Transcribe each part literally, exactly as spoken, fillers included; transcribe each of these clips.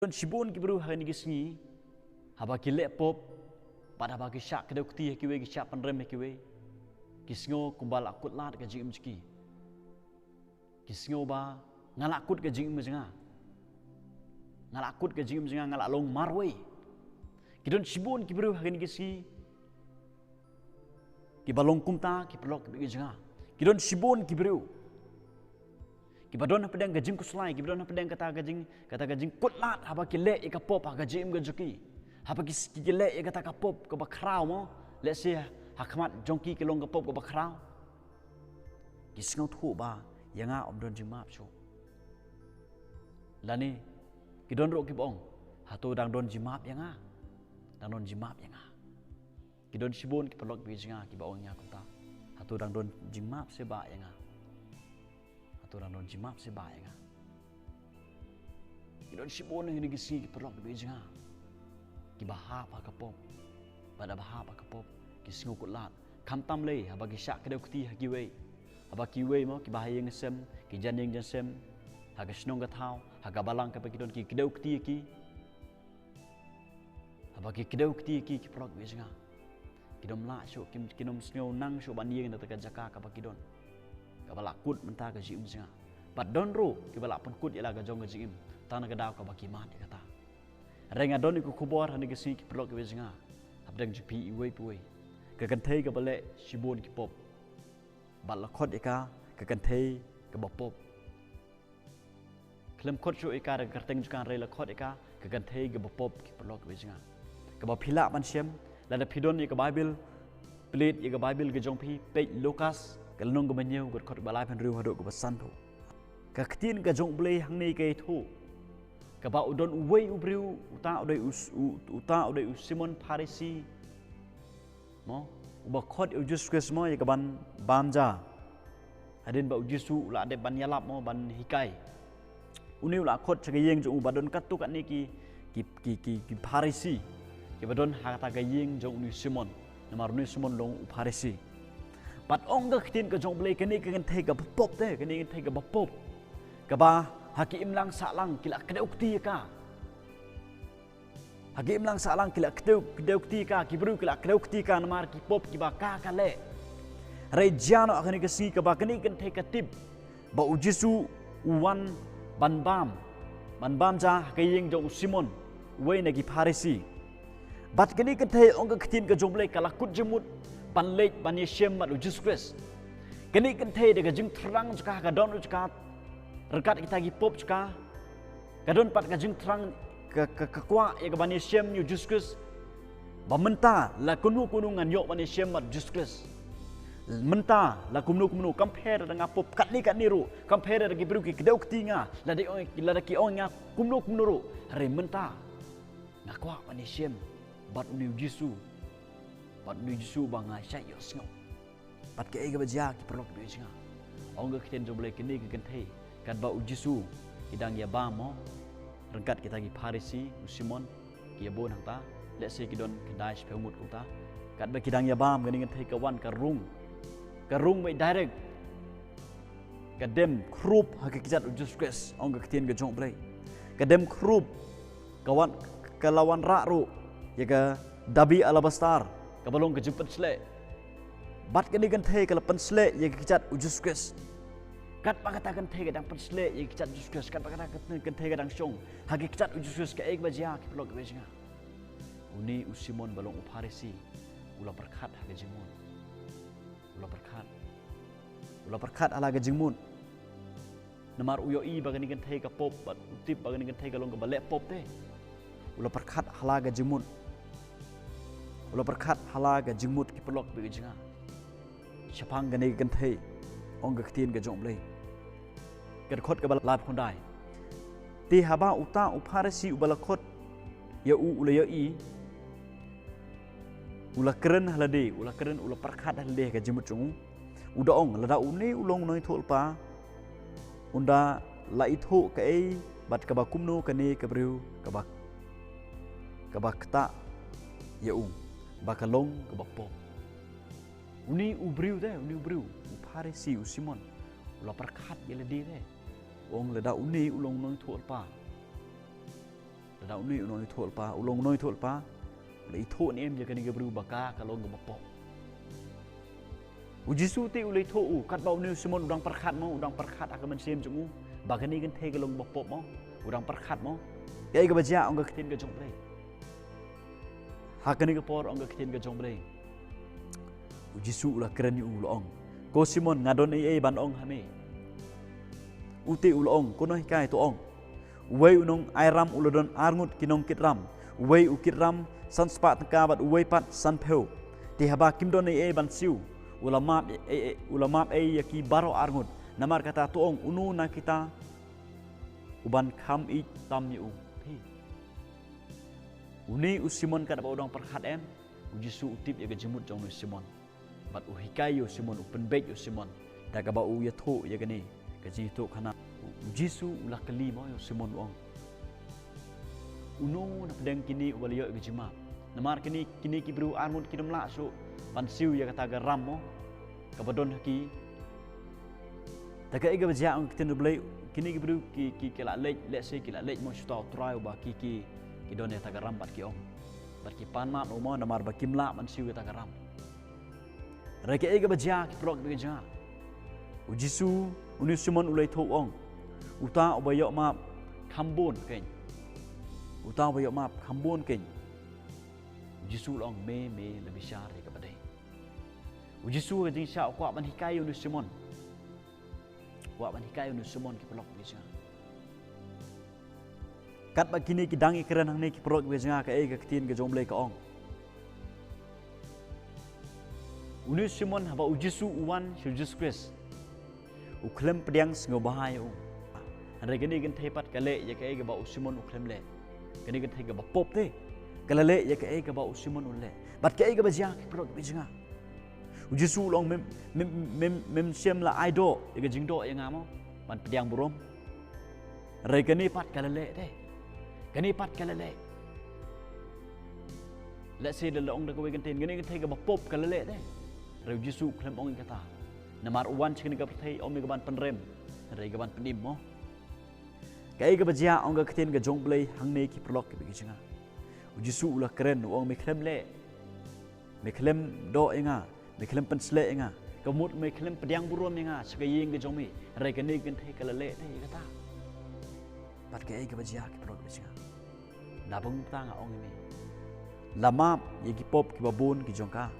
Don shibun ki briew ha kine ki sngi, haba ki leh pop, bad haba ki shah kdew kti ha kiwei, ki shah pynrem ha kiwei, ki sngew kumba la kut lad ka jingim jong ki. Ki sngew ba nga la kut ka jingim jong nga. Nga la kut ka jingim jong nga, nga la long marwei. Ki don shibun ki briew ha kine ki sngi kiba long kumta, ki paralok kiba ïeit jong nga. Ki don shibun ki briew kiba don hapdeng ka jingkhuslai, kiba don hapdeng kata ka jing, kata ka jingkut lad haba ki leh ïa ka pop ha ka jingim ka jong ki. Haba ki, ki leh ïa kata ka pop kaba khraw mo, lehse ha khmat jong ki ka long ka pop kaba khraw. Ki sngewthuh ba ïa nga ym don jingmap shuh. Lane ki don ruh kiba ong, hato dang don jingmap ïa nga? Dang don jingmap ïa nga? Ki don shibun ki paralok kiba ïeit jong nga kiba ong ïa nga kumta, hato dang don jingmap seh ba ïa nga? Hato dang don jingmap seh ba ïa nga? Ki don shibun ha kine ki sngi ki paralok kiba ïeit jong nga kiba hap ha ka pop. Bad haba hap ha ka pop, ki sngew kut lad. Khamtam lei haba ki shah kdew kti ha kiwei, haba kiwei mo, kiba ha ïing ha sem, ki jan ïing jan sem, ha ka shnong ka thaw, ha ka balang kaba ki don, ki kdew kti ha ki. Haba ki kdew kti ha ki, ki paralok kiba ïeit jong nga, kim lah shuh, kim, kim sngew nang shuh ban ïeng na kata ka jaka kaba ki don, kaba la kut mynta ka jingim jong nga. Bad don ruh kiba la pynkut ïa la ka jong ka jingim tang na ka daw kaba ki mad ïa kata. Hynrei nga don ïa ka khubor ha kine ki sngi ki paralok kiba ïeit jong nga, hapdeng jong phi iwei pa iwei, ka kynthei kaba leh shibun ki pop, bad la khot ïa ka ka kynthei kaba pop. Khlem khot shuh ïa ka da ka kyrteng jong ka, hynrei la khot ïa ka ka kynthei kaba pop, ki paralok kiba ïeit jong nga. Kaba phi lah ban shem, lada phi don ïa ka Baibl, plie ïa ka Baibl ka jong phi, peit Lukas ka lynnong kaba hynñiew, ka dkhot kaba laiphew hynriew haduh kaba sanphew. Ka ktien ka jong U Blei hangne ka ïathuh, kaba u don uwei u briew, uta u dei u, u, uta u dei u Simon Pharisi, mo, uba khot ïa U Jisu Khrist mo, ïa kaban bam ja, hadien ba U Jisu u la dep ban ïalap mo, ban hikai. Une u la khot sha ka ïing jong u, ba don katto katne ki, ki, ki, ki, ki Pharisi kiba don ha kata ka ïing jong une u Simon. Namar une u Simon u long u Pharisi. Bad ong ka ktien ka jong U Blei, kane ka kynthei kaba pop te, kane ka kynthei kaba pop, kaba ha ki imlang sahlang ki la kdew kti ïa ka. Ha ki imlang sahlang ki la kdew, kdew kti ïa ka, ki briew ki la kdew kti ïa ka namar ki pop kiba ka, ka leh. Hynrei jia noh ha kane ka sngi kaba kane ka kynthei ka tip ba U Jisu u wan ban bam, ban bam ja ha ka ïing jong u Simon, uwei na ki Pharisi. Bad kane ka kynthei, ong ka ktien ka jong U Blei, ka la kut jingmut ban leit ban ïashem bad U Jisu Khrist. Kane ka kynthei da ka jingthrang jong ka ha ka dohnud jong ka ryngkat kita ki pop jong ka, ka don pat ka jingthrang, ka, ka, ka kwah ïa ka ban ïashem ïa U Jisu Khrist. Ba mynta la kumno kumno ngan ïoh ban ïashem bad U Jisu Khrist. Mynta la kumno kumno, kam pher lada nga pop katne katne ruh, kam pher lada ki briew ki kdew kti ïa nga, lada ki ong, lada ki ong ïa nga kumno kumno ruh, hynrei mynta nga kwah ban ïashem bad une U Jisu, bad une U Jisu ba nga shait ïohsngew. Bad kaei kaba jia, ki paralok kiba ïeit jong nga? Ong ka ktien jong U Blei, kane ka kynthei, katba U Jisu, ki dang ïa bam mo ryngkat kita ki Pharisi, u Simon, ki ïa bun hangta, lehse ki don khyndai shiphew ngut kumta. Katba ki dang ïa bam, kane ka kynthei ka wan ka rung, ka rung beit direct, ka dem khrup ha ka kjat U Jisu Khrist, ong ka ktien ka jong U Blei. Ka dem khrup, ka wan, ka la wanrah ruh ïa ka dabi alabastar kaba long ka jingpynsleh. Bad kane ka kynthei ka la pynsleh ïa ka kjat U Jisu Khrist. Katba kata ka kynthei ka dang pynsleh ïa ka kjat U Jisu Khrist, katba kata ka kynthei ka dang shong ha ka kjat U Jisu Khrist, kaei kaba jia, ki paralok kiba ïeit jong nga? Une u Simon ba long u Pharisi u la pyrkhat ha ka jingmut. U la pyrkhat. U la pyrkhat ha la ka jingmut. Namar u ïohi ba kane ka kynthei ka pop, bad u tip ba kane ka kynthei ka long kaba leh pop te. U la pyrkhat ha la ka jingmut. U la pyrkhat ha la ka jingmut, ki paralok kiba ïeit jong nga. Shaphang kane ka kynthei, ong ka ktien ka jong U Blei, ka dkhot kaba laiphew khyndai: Te haba uta u Pharisi uba la khot ïa u u la ïohi, u la kren ha lade, u la kren, u la pyrkhat ha lade ha ka jingmut jong u, u da ong, lada une u long u nongïathuhlypa, un da la ithuh kaei bad kaba kumno kane ka briew kaba, kaba ktah ïa u ba ka long kaba pop. Une u briew te, une u briew, u Pharisi, u Simon, u la pyrkhat ïa lade te. U ong, lada une u long u nongïathuhlypa, Da une u nongïathuhlypa, u long u nongïathuhlypa, u la ithuh ne em ïa kane ka briew ba ka ka long kaba pop. U Jisu te u la ithuh u, katba une u Simon u dang pyrkhat mo, u dang pyrkhat ha ka mynsiem jong u ba kane ka kynthei ka long kaba pop mo, u dang pyrkhat mo. Kaei kaba jia, ong ka ktien ka jong U Blei. Ha kane ka por, ong ka ktien ka jong U Blei, u Jisu u la kren ïa u, u la ong, Ko Simon, nga don ei ei ban ong ha me. U te u la ong, Ko Nonghikai, to ong. Uwei u nongai ram u la don arngut ki nongkit ram, uwei u kit ram san spah tyngka bad uwei pat san phew. Te haba kim don ei ei ban siew, u la map ei, ei, u la map ei ïa ki baroh arngut. Namar kata, to ong, uno na kita u ban kham ïeit tam ïa u? Phi. Une u Simon, katba u dang pyrkhat em, u Jisu u tip ïa ka jingmut jong une u Simon. Bad u hikai ïa u Simon, u pynbeit ïa u Simon da kaba u ïathuh ïa kane ka jingïathuhkhana. U, u Jisu u la kylli mo ïa u Simon, u ong, uno na pdeng kine uba la ïoh ïa ka jingmap? Namar kine, kine ki briew arngut kim lah shuh ban siew ïa kata ka ram mo, kaba don ha ki. Te kaei kaba jia, ong ka ktien U Blei, kine ki briew ki, ki, ki la leit, lehse ki la leit mo sha uta u trai uba ki, ki, ki don ïa kata ka ram bad ki ong, bad ki pan map mo, namar ba kim lah ban siew ïa kata ka ram. Hynrei kaei kaba jia, ki paralok kiba jia, u Jisu, une u Simon u la ithuh, u ong, uta uba ïoh map kham bun keiñ. Uta uba ïoh map kham bun keiñ. U Jisu u la ong, me, me la bishar ïa kaba dei. U Jisu ha ka jingshisha u kwah ban hikai ïa une u Simon. U kwah ban hikai ïa une u Simon, ki paralok kiba jia. Katba kine ki dang ïakren hangne, ki paralok kiba jia, kaei ka ktien ka jong U Blei ka ong? Une u Simon, haba u Jisu u wan sha u Jisu Khrist, u khlem pdiang sngewbha ïa u. Hynrei kane ka kynthei pat ka leh ïa kaei kaba u Simon u khlem leh. Kane ka kynthei kaba pop te, ka la leh ïa kaei kaba u Simon u leh. Bad kaei kaba jia, ki paralok kiba jia? U Jisu u la ong, mem, mem, mem, mem shym la ai doh ïa ka jingdoh ïa nga mo, ban pdiang burom? Hynrei kane pat ka la leh te. Kane pat ka la leh. Lehse lada la ong da kawei ka ktien, kane ka kynthei kaba pop ka la leh te. Hynrei u Jisu u khlem ong ïa kata. Namar u wan sha kane ka pyrthei ym ïa kaban pynrem, hynrei ïa kaban pynim mo. Kaei kaba jia, ong ka ktien ka jong U Blei hangne, ki paralok kiba jia. U Jisu u la kren, u ong, me khlem leh. Me khlem doh ïa nga, me khlem pynshlur ïa nga. Ka mut me khlem pdiang burom ïa nga sha ka ïing ka jong me. Hynrei kane ka kynthei ka la leh te ïa kata. Bad kaei kaba jia, ki paralok kiba jia? Naduh mynta nga ong ïa me, la map ïa ki pop kiba bun ki jong ka.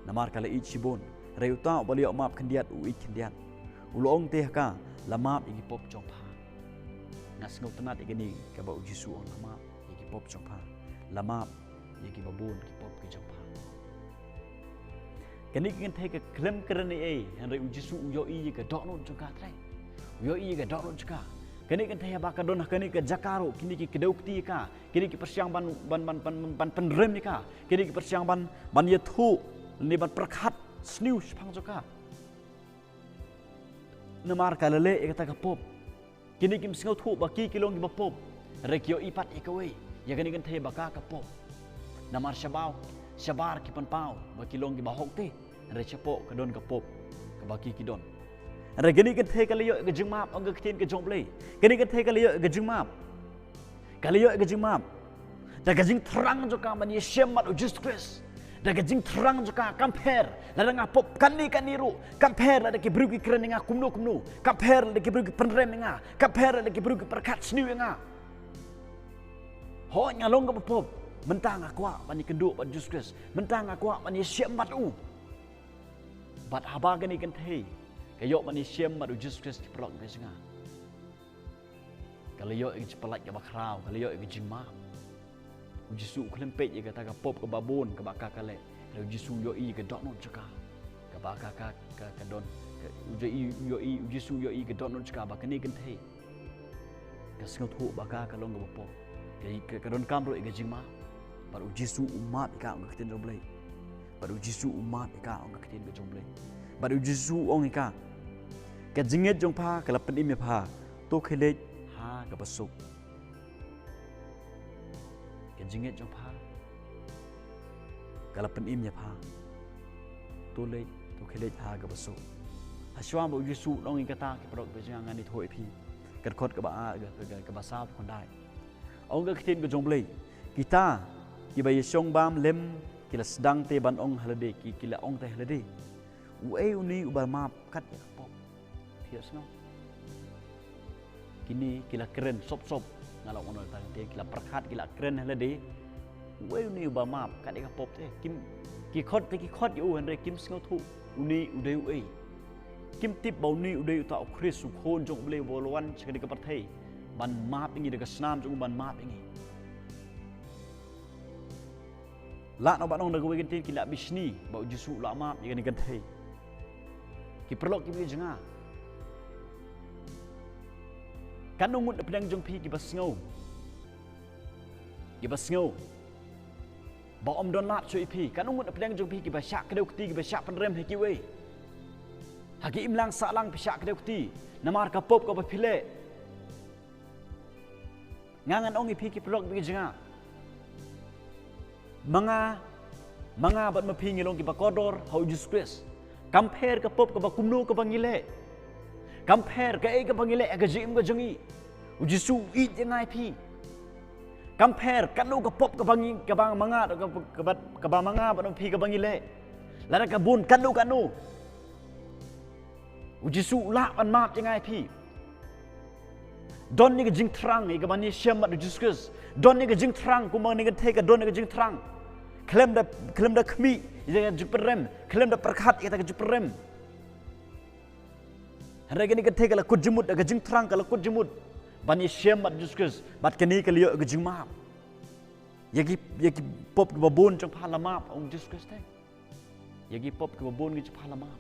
Namar ka la ïeit shibun. Hynrei uta uba la ïoh map khyndiat u ïeit khyndiat. U la ong te ha ka, la map ïa ki pop jong pha. Nga sngewtynnat ïa kane kaba u Jisu u ong, la map ïa ki pop jong pha. La map ïa kiba bun ki pop ki jong pha. Kane ka kynthei ka khlem kren ei ei, hynrei u Jisu u ïohi ïa ka dohnud jong ka te. U ïohi ïa ka dohnud jong ka. Kane ka kynthei haba ka don ha kane ka jaka ruh, kine ki kdew kti ïa ka, kine ki pyrshang ban, ban, ban, ban, ban pynrem ïa ka, kine ki pyrshang ban, ban ïathuh ne ban pyrkhat sniew shaphang jong ka. Namar ka la leh ïa kata ka pop. Kine kim sngewthuh ba ki, ki long kiba pop. Hynrei ki ïohi pat ïa kawei, ïa kane ka kynthei ba ka ka pop. Namar shabar, shabar ki pynpaw ba ki long kiba hok te. Hynrei shapoh ka don ka pop kaba ki, ki don. Hynrei kane ka kynthei ka la ïoh ïa ka jingmap, ong ka ktien ka jong U Blei. Kane ka kynthei ka la ïoh ïa ka jingmap. Ka la ïoh ïa ka jingmap da ka jingthrang jong ka ban ïashem bad u Jisu Khrist. Da ka jingthrang jong ka, kam pher lada nga pop katne katne ruh, kam pher lada ki briew ki kren ïa nga kumno kumno, kam pher lada ki briew ki pynrem ïa nga, kam pher lada ki briew ki pyrkhat sniew ïa nga. Hooid, nga long kaba pop. Mynta nga kwah ban ïakynduh bad u Jisu Khrist. Mynta nga kwah ban ïashem bad u. Bad haba kane ka kynthei ka ïoh ban ïashem bad u Jisu Khrist, ki paralok kiba jia, ka la ïoh ïa ka jingpyllait kaba khraw, ka la ïoh ïa ka jingmap. U Jisu u khlem peit ïa kata ka pop kaba bun kaba ka, ka leh. Hynrei u Jisu u ïohi ïa ka dohnud jong ka, kaba ka, ka, ka, ka don. Ka, u ïohi, u ïohi, u Jisu u ïohi ïa ka dohnud jong ka, ba kane ka kynthei ka sngewthuh ba ka, ka long kaba pop. Ka, ka, ka donkam ruh ïa ka jingmap. Bad u Jisu u map ïa ka, ong ka ktien jong U Blei. Bad u Jisu u map ïa ka, ong ka ktien ka jong U Blei. Bad u Jisu u ong ïa ka, ka jingngeit jong pha ka la pynim ïa pha. To khie leit ha kaba suk. Ka jingngeit jong pha ka la pynim ïa pha. To leit, to khie leit ha kaba suk. Hashwa ba u Jisu u ong ïa kata, ki paralok kiba jia, ngan ïathuh ïa phi ka dkhot kaba, ka, ka, kaba saw, kaba khyndai. Ong ka ktien ka jong U Blei, kita kiba ïashong bam lem ki la sdang te ban ong ha lade, ki, ki la ong te ha lade, uei une uba map kat ïa ka pop? Phi ïohsngew? Kine ki la kren sop sop, nga la ong tang te ki la pyrkhat, ki la kren ha lade, uei une uba map kat ïa ka pop te? Kim, ki khot te ki khot ïa u, hynrei kim sngewthuh une u dei uei. Kim tip ba une u dei uta u Khrist, u Khun jong U Blei uba la wan sha kane ka pyrthei ban map ïa ngi, da ka snam jong u ban map ïa ngi. Lah noh ban ong da kawei ka ktien, ki la bishni ba U Jisu u la map ïa kane ka pyrthei. Ki paralok kiba ïeit jong nga, katno ngut na pdeng jong phi kiba sngew, kiba sngew ba ym don lad shuh ïa phi? Katno ngut na pdeng jong phi kiba shah kdew kti, kiba shah pynrem ha kiwei? Ha ki imlang sahlang phi shah kdew kti namar ka pop kaba phi leh. Nga ngan ong ïa phi ki paralok kiba ïeit jong nga, ma nga, ma nga bad ma phi ngi long kiba kordor ha U Jisu Khrist. Kam pher ka pop kaba kumno kaba ngi leh, kam pher kaei kaba ngi leh ha ka jingim ka jong ngi, U Jisu u ïeit ïa nga ïa phi. Kam pher katno ka pop kaba ngi, kaba ma nga, kaba, kaba, kaba ma nga bad ma phi kaba ngi leh, lada ka bun katno katno, U Jisu u lah ban map ïa nga ïa phi. Don ïa ka jingthrang ïa kaban ïashem bad U Jisu Khrist. Don ïa ka jingthrang, kumba kane ka thei ka don ïa ka jingthrang. Khlem da, khlem da khmih ïa ka jingpynrem, khlem da pyrkhat ïa ka jingpynrem. Hynrei kane ka thei ka la kut jingmut, ïa ka jingthrang ka la kut jingmut ban ïashem bad U Jisu Khrist, bad kane ka la ïoh ïa ka jingmap. Ïa ki, ïa ki pop kiba bun jong pha la map, ong U Jisu Khrist te. Ïa ki pop kiba bun ki jong pha la map.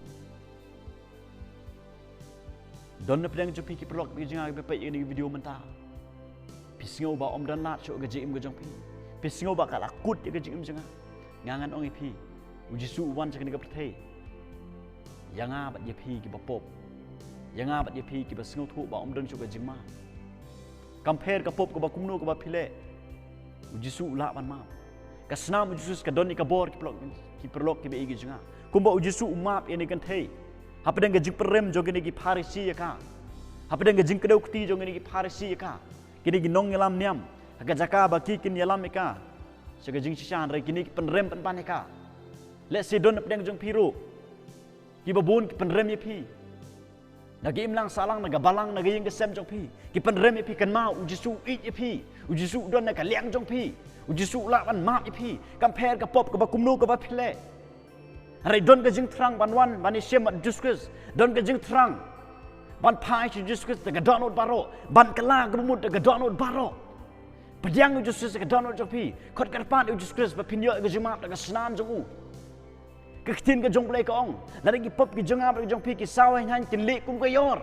Don na pdeng jong phi ki paralok kiba ïeit jong nga kiba peit ïa kane ka video mynta, phi sngew ba ym don lad shuh ka jingim ka jong phi. Phi sngew ba ka la kut ïa ka jingim jong nga. Nga ngan ong ïa phi, U Jisu u wan sha kane ka pyrthei ïa nga bad ïa phi kiba pop, ïa nga bad ïa phi kiba sngewthuh ba ym don shuh ka jingmap. Kam pher ka pop kaba kumno kaba phi leh, U Jisu u lah ban map. Ka snam U Jisu ka don ïa ka bor, ki paralok, ki paralok kiba ïeit ki jong nga. Kumba U Jisu u map ïa kane ka thei, hapdeng ka jingpynrem jong kine ki Pharisi ïa ka, hapdeng ka jingkdew kti jong kine ki Pharisi ïa ka, kine ki nongïalam niam, ha ka jaka ba ki kin ïalam ïa ka sha ka jingshisha, hynrei kine ki pynrem pynban ïa ka. Lehse don hapdeng jong phi ruh kiba bun ki pynrem ïa phi. Na ka imlang sahlang, na ka balang, na ka ïing ka sem jong phi, ki pynrem ïa phi, kynmaw, U Jisu u ïeit ïa phi. U Jisu u don na ka liang jong phi. U Jisu u lah ban map ïa phi. Kam pher ka pop kaba kumno kaba phi leh. Hynrei don ka jingthrang ban wan ban ïashem bad U Jisu Khrist. Don ka jingthrang ban phai sha U Jisu Khrist da ka dohnud baroh, ban kylla ka mut da ka dohnud baroh. Pdiang U Jisu Khrist da ka dohnud jong phi. Khot kyrpad U Jisu Khrist ba phin ïoh ka jingmap da ka snam jong u. Ka ktien ka jong U Blei ka ong, lada ki pop ki jong nga bad ki jong phi ki saw haiñ haiñ, kin lieh kum ka ïor.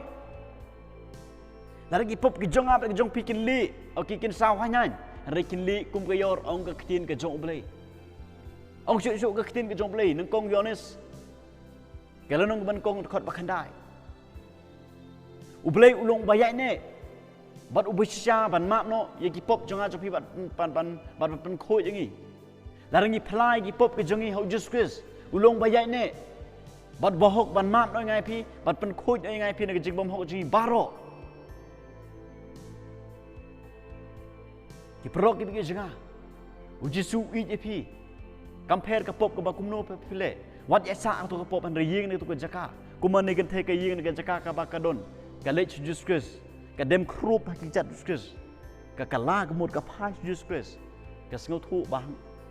Lada ki pop ki jong nga bad ki jong phi kin lieh, o ki kin saw haiñ haiñ, hynrei kin lieh kum ka ïor, ong ka ktien ka jong U Blei. Ong shuh shuh ka ktien ka jong U Blei, nyngkong Ïoannis ka lynnong kaba nyngkong, dkhot ba khyndai. U Blei u long uba ïaineh bad uba shisha ban map noh ïa ki pop jong nga jong phi, bad ban, ban, bad ban pynkhuid ïa ngi. Lada ngi phla ïa ki pop ki jong ngi ha U Jisu Khrist, u long uba ïaineh bad uba hok ban map noh ïa nga ïa phi, bad pynkhuid noh ïa nga ïa phi na ka jingbymhok jong ngi baroh. Ki paralok kiba ïeit jong nga, U Jisu u ïeit ïa phi. Kam pher ka pop kaba kumno phi leh, wat ïa sah kato ka pop, hynrei ïeng na kato ka jaka. Kumba kane ka thei ka ïeng na ka jaka kaba ka don, ka leit sha U Jisu Khrist, ka dem khrup ha ki kjat U Jisu Khrist, ka kylla ka mut, ka phai sha U Jisu Khrist, ka sngewthuh ba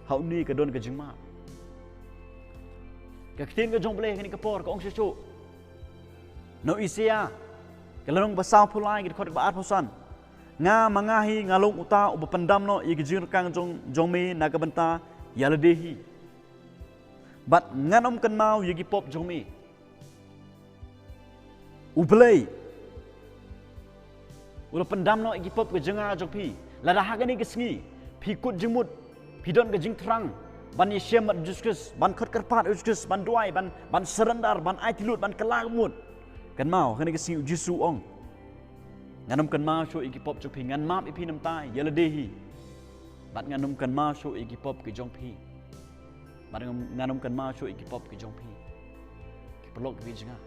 ha une ka don ka jingmap. Ka ktien ka jong U Blei ha kane ka por ka ong shuh shuh, na u Isaïah ka lynnong ba sawphew lai, ka dkhot ba arphew san. Nga ma nga hi nga long uta uba pyndam noh ïa ka jingryngkang jong, jong me na ka bynta ïa lade hi, bad ngan ym kynmaw ïa ki pop jong me. U Blei u la pyndam noh ïa ki pop ka jong nga jong phi. Lada ha kane ka sngi phi kut jingmut, phi don ka jingthrang ban ïashem bad U Jisu Khrist, ban khot kyrpad ïa U Jisu Khrist, ban duwai, ban, ban surrender, ban aiti lut, ban kylla ka mut, kynmaw, ha kane ka sngi U Jisu u ong, ngan ym kynmaw shuh ïa ki pop jong phi. Ngan map ïa phi na ka bynta ïa lade hi, bad ngan ym kynmaw shuh ïa ki pop ki jong phi. Bad ngan, ngan ym kynmaw shuh ïa ki pop ki jong phi. Ki paralok kiba ïeit jong nga,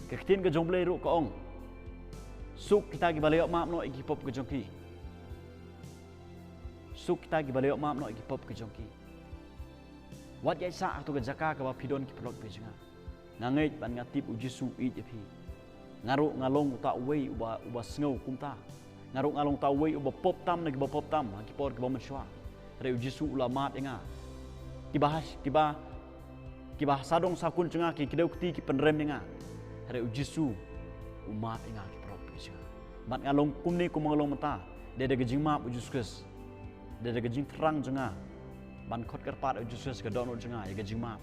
ka ktien ka jong U Blei ruh ka ong, suk kita kiba la ïoh map noh ïa ki pop ki jong ki. Suk kita kiba la ïoh map noh ïa ki pop ki jong ki. Wat ïaid sah ha kato ka jaka kaba phi don ki paralok ki jong nga. Nga ngeit bad nga tip u Jisu u ïeit ïa phi. Nga ruh nga long uta uwei uba, uba sngew kumta. Nga ruh nga long uta uwei uba pop tam na kiba pop tam ha ki por kiba mynshuwa. Hynrei u Jisu u la map ïa nga. Kiba ha, kiba, kiba ha sawdong sawkun jong nga ki kdew kti ki pynrem ïa nga. Hynrei u Jisu u map ïa nga ki paralok ki jong nga. Bad nga long kumne kumba nga long mynta. Dei da ka jingmap u Jisu Khrist. Dei da ka jingthrang jong nga ban khot kyrpad ïa u Jisu Khrist ka dohnud jong nga ïa ka jingmap.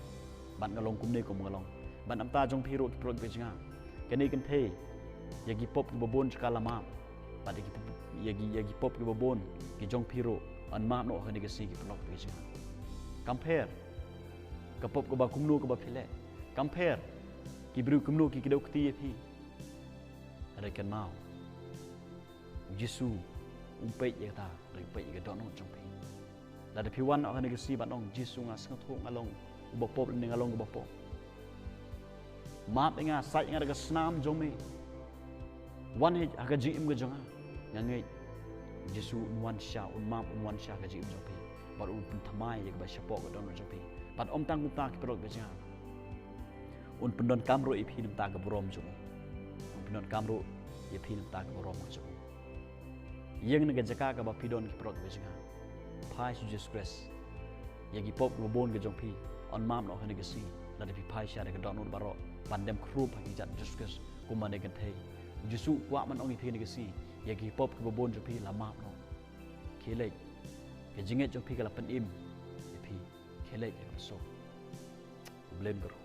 Bad nga long kumne kumba nga long. Bad na ka bynta jong phi ruh ki paralok ki jong nga. Kane ka kynthei ïa ki pop kiba bun jong ka la map. Bad ïa ki pop, ïa ki, ïa ki pop kiba bun ki jong phi ruh yn map noh ha kane ka sngi ki paralok ki jong nga. Kam pher ka pop kaba kumno kaba phi leh. Kam pher ki briew kumno ki kdew kti ïa phi. Hynrei kynmaw, u Jisu um peit ïa kata, hynrei u peit ïa ka dohnud jong phi. Lada phi wan ha kane ka sngi ban ong, Jisu, nga sngewthuh nga long uba pop lane nga long kaba pop. Map ïa nga, sait ïa nga da ka snam jong me. Wan hi ha ka jingim ka jong nga. Nga ngeit Jisu un wan sha, un map, un wan sha ka jingim jong phi. Bad un pynthymmai ïa kaba shapoh ka dohnud jong phi. Bad ym tang kumta ki paralok ki jong nga, un pyndonkam ruh ïa phi na ka bynta ka burom jong u. Un pyndonkam ruh ïa phi na ka bynta ka burom ka jong u. Ïeng na ka jaka kaba phi don ki paralok ki jong nga. Phai sha u Jisu Khrist. Ïa ki pop kiba bun ki jong phi yn map noh ha kane ka sngi. Lada phi phai sha da ka dohnud baroh ban dem khrup ha ki kjat u Jisu Khrist kumba kane ka kynthei. U Jisu u kwah ban ong ïa phi ha kane ka sngi, ïa ki pop kiba bun jong phi la map noh. Khie leit. Ka jingngeit jong phi ka la pynim ïa phi. Khie leit ïa kaba suk. Khublei ko Trai.